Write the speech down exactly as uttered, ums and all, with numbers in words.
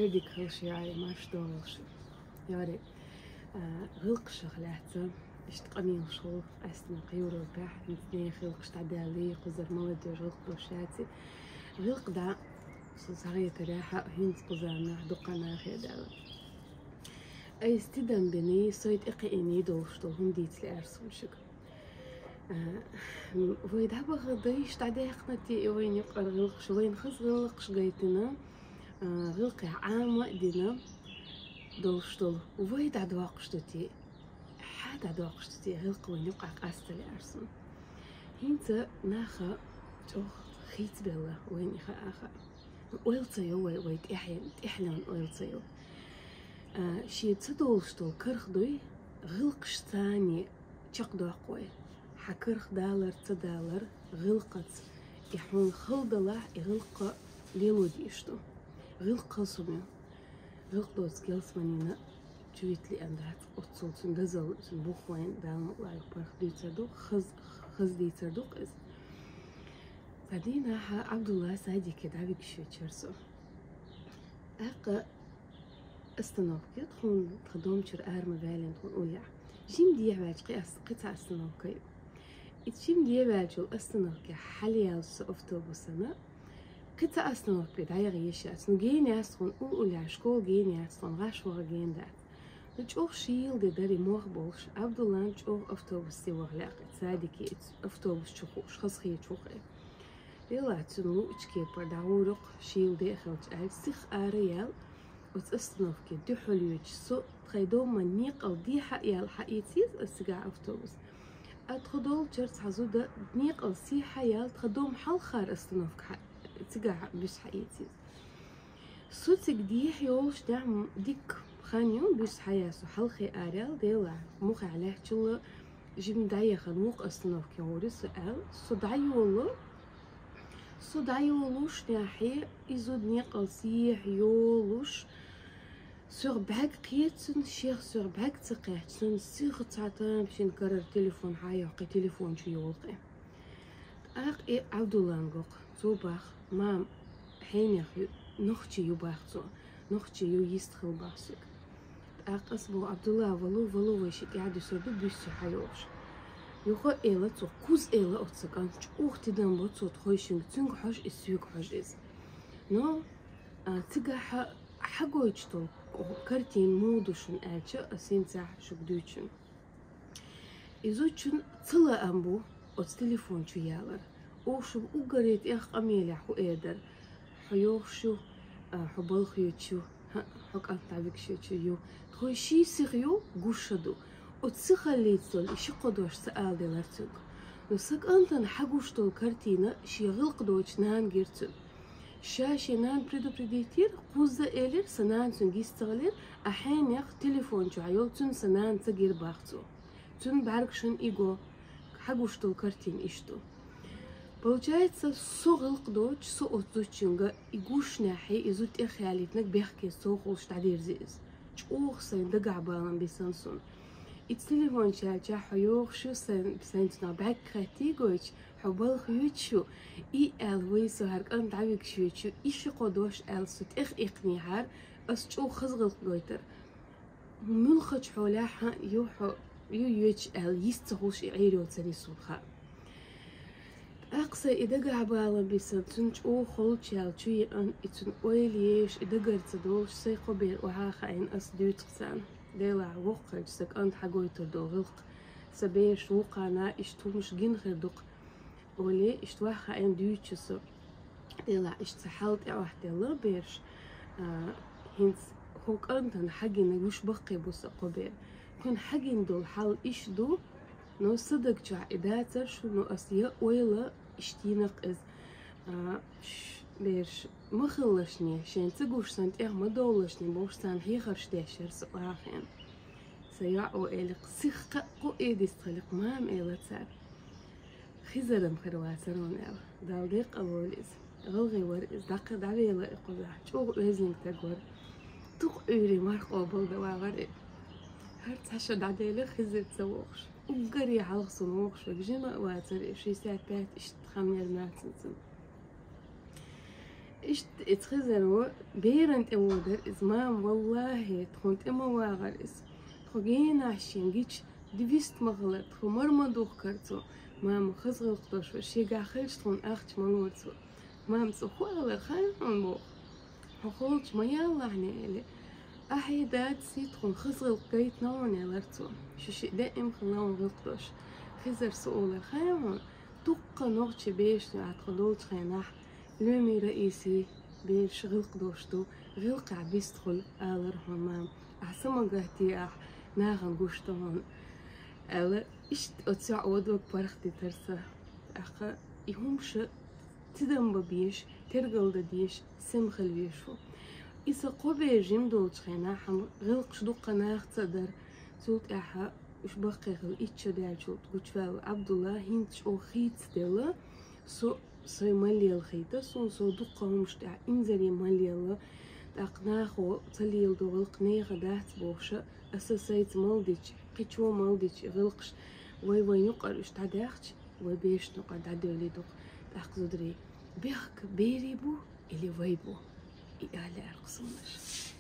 Эдик хилши, ай, марш долуш. Йори, а, гӀиллакхашах лаьцна, иштта къамелаш хул, къаьстина Европехь, хӀинца нехан гӀиллакхаш дӀадаьлла, кхузара молодёжь гӀиллакх долуш яций. ГӀиллакх дӀа, со схьагӀертарехь, хӀинца кхузанахь дукха нах хедала. Айса тидам бина, сой тӀекхиъна долуш долу хӀума дийцале аьлла суна шуьга. А, вай дӀабаха дайша дӀадаьккхина те и вайна юкъара гӀиллакхаш, вайна хаза гӀиллакхаш гайтина, а, гӀиллакхехь Ӏама а дина долуш долу. Вай дӀадоккхуш ду те, хьан дӀадоккхуш ду те, гӀиллакх вайна юкъахь къастале аьлла суна. ХӀинца наха чӀогӀа хийцабелла вайна и хаа хаа. Ойла ца йо вай, вай тӀаьхьен-, тӀаьхьенан ойла ца йо. А, шен ца долуш долу карах дуй, гӀиллакхаш царний чекхдоккху вай. Хьан карах далар, ца далар, гӀиллакхаца. И хьуна хала далахь, и гӀиллакх лело дезаш ду. ГӀиллакх хаза хӀума ю. ГӀиллакх доцу гелсманина чуьйта лиъна дац, оццул цуьнан дозалла, цуьнан бух вайна Дала мукъ лахь паргӀат дуьйцур ду, хаз-, хаза дийцур ду-кх иза. Цхьа дийнахь Абдулла садике дӀавигаш вечара со. ТӀаккха остановке тхуна, тхан дом чуьра ара ма ваьллина тхуна уллехь. Жима дехьаваьлча кхин ас-, кхин цхьа остановка ю. И жима дехьаваьллачул остановке хьалаяьлча со автобусана, кхин цхьа остановка бен дӀаяха езаш яц. Ну, гена яц тхуна, уллехь школа гена яц тхуна, гӀаш ваха гена дац. Ну, чӀогӀа шийла де дара и мох болуш, Абдуллана чӀогӀа автобусе ваха лаьа-кх и садике, и автобус чу хууш, хазахеташ ву-кх и. Делахь, цуьнан луъучу кепара дӀагӀур ю-кх, шийла де а хилча аьлла, сиха ара а яьлла, оцу остановке дуьхьал йоьдуш со тхайн дома некъал дехьа а яьлла хьаэца еза ас цигахь автобус. А тхо долчуьра цхьа зуда некъал сехьа а яьлла, тхан дома хьалхара остановка хьа-, цигахь буьйса хьаэца еза. Со цига дехьа йолуш тӀехь м-, дикка хан ю, буьйса хьаяьлла со хьалхе ара яьлла, делахь, муххале лаьттачул жима дӀаяхана вукху остановке гӀур ю со аьлла, со дӀайолу, со дӀайолуш тӀехье, и зуда некъал сехьа йолуш, соьх бӀаьрг кхета цуьнан, шех соьх бӀаьрг ца кхаьчча, цуьнан сиха цхьа тамашийна карара телефон хьайоккху, телефон чу йолу-кх и. ТӀаккха и Абдуллана го-кх, цо боху: «Мам, хьенех ю, нохчи ю», — боху цо, «нохчи ю, йист хила», — боху соьга. ТӀаккха ас боху: «Абдулла, вало, вало, вай шиъ тӀаьхьа дуьсур ду, буьйса хьайолуш». Юха а элира цо, кхузза элира оцу кӀанта, чӀогӀа тидам бо цо тхойшинга, цуьнга хьожу иза, соьга хьожу иза. Но, а, цигахь хьагойтуш долу картина муха ду шуна аьлча, ас хӀинца шуьга дуьйцу. И зудчун ца лаам бу оцу телефон чу ялар. Оха шуьга уггаре тӀех къамелехь хӀун эр дара: «Хьо йогӀуш ю, а, хьо балха йоьдуш ю, хьо кӀант дӀавигаш йоьдуш ю». Тхойшиъ сиха ю, гуш а ду. Оцу сихаллица долу и ши-кхо дош ца аладелира цуьнга. Но сан кӀантана хьагуш долу картина шен гӀиллакх доцучу нана гира цуьнан. Ша шен нана предупредитира, кхузза элира, сан нана цуьнга йист ца хилира, а хьенех телефон чохь йолу цуьнан сан нана ца гира, боху цо. Цуьнан бӀаьргашна и го, хьагуш долу картина иштта ду. Получается, со гӀиллакх доцуш, со оцу зудчуьнга и гуш нахье, и зуда тӀехъялийтинарг бехке совхулуш дӀадирзи иза. ЧӀогӀа сайн дагахь балам бисина суна. И телефон чу яьлча, хьо йогӀуш ю, сайн, сайн цунах бӀаьрг кхеттий гойтуш, хьо балха йоьдуш ю, и аьлла вай со хӀара кӀант дӀавигаш йоьдуш ю, и ши-кхо дош аьлла со тӀех иккхинехьара, ас чӀогӀа хаза гӀиллакх гойтура. Муьлххачу хьолехь хьан ю хьо, ю йоьдуш аьлла, йист ца хуьлуш и Ӏийр йоцур ю суна хаьа. ТӀаккха сайн и дагахь балам бисина, цуьнан чӀогӀа холчу яьлла чу еана, и цуьнан ойла еш, и дагара ца долуш, сайн кхо бер охьа а хаийна, ас дуьйцу-кх царна. Делахь, воккха хилча сан кӀанта хьагойтур долу гӀиллакх, сан бераш вукхарна иштта хӀумаш гина хир ду-кх. Олий, иштта ваха хаийна дуьйцу со. Делахь, иштта сан хьал тӀе охьаделла бераш, а, хӀинца хӀокху кӀантана хьагина гуш баккхий бу сан кхо бер. Кхуьнан хьагина долу хьал иштта ду, но сан даг чохь и дацара шуна, но ас я ойла иштта йина-кх иза. А, ш-, бераш ма хилалашне, шайн ца гуш санна тӀех ма довлалашне бохуш, царна хьехарш деш яра со охьахиъна. Сан йоӀ а элира-кх, сиха кхаъ кху эдист хилира-кх, мама, элира цара. Хизаран хир вацара хьуна аьлла. Далла декъал войла иза. ГӀалгӀай вара иза, дӀакха дӀавелла и кхузахь, чӀогӀа оьзаниг стаг вара. Дукха Ӏуьйрий марха къобалдан вагӀара и. ХӀара цхьа шо дӀаделира, Хизар ца вогӀуш. Уггаре хьалха суна вогӀуш верг жима а вацара и, шестьдесят пять иштта хан яра моьтту цуьнан. Иштта эцхизар ву беран тӀе водар из, мама, валлахӀи, тхуна тӀе ма вагӀар из. Тхо генахь шен гича дивист ма хилар, тхо мара ма духкар цо. Мама, хаза гӀиллакх долуш вара, шегахь хилча тхуна ахча ма лора цо. Мама, цо хӀу алар хаьий хьуна боху? Хьо холча ма яллахьне, эли. Ахье даций, тхуна хаза гӀиллакх гайтина хьуна, элар цо. Ши-шиъ даим хилла хьуна гӀиллакх долуш. Хизар, со олар хаьий хьуна? Дуккха нохчий бешна ваьтта тхо долчу хенахь, Лоьмий Раисий бераш гӀиллакх долуш ду, гӀиллакхехь бистхуьлу, алар хьуна мама. Ахьа са ма гатде ахь, нахана гуш ду хьуна, аьлла, иштта оцу одо паргӀатдитар сан. ТӀаккха и хӀума ша тидам бан безаш, тергал дан дезаш, сема хила везаш ву. И сан кхо бер жима долчу хенахь, хьан гӀиллакхаш дуккха нахаца а дара. Цул тӀаьхьа уьш баккхий хилла итт шо даьллачул гучуваьлла Абдулла хӀинца чӀогӀа хийцаделла, со сайн мал лелхийта, суна со дуккха хӀуманаш тӀехь инзаре мал лелла. ТӀаккха нахо ца леладо гӀиллакх нехан дац бохуша, аса сайца мал дича, кхечо мал дича и гӀиллакхаш вай-вайн юкъара уьш дӀадаьхча, вай бешна юкъара дӀадевлий ду-кх. ТӀаккха зударий: «Бехк берий бу или вай бу?» — и аьлла аьлла-кх суна уьш.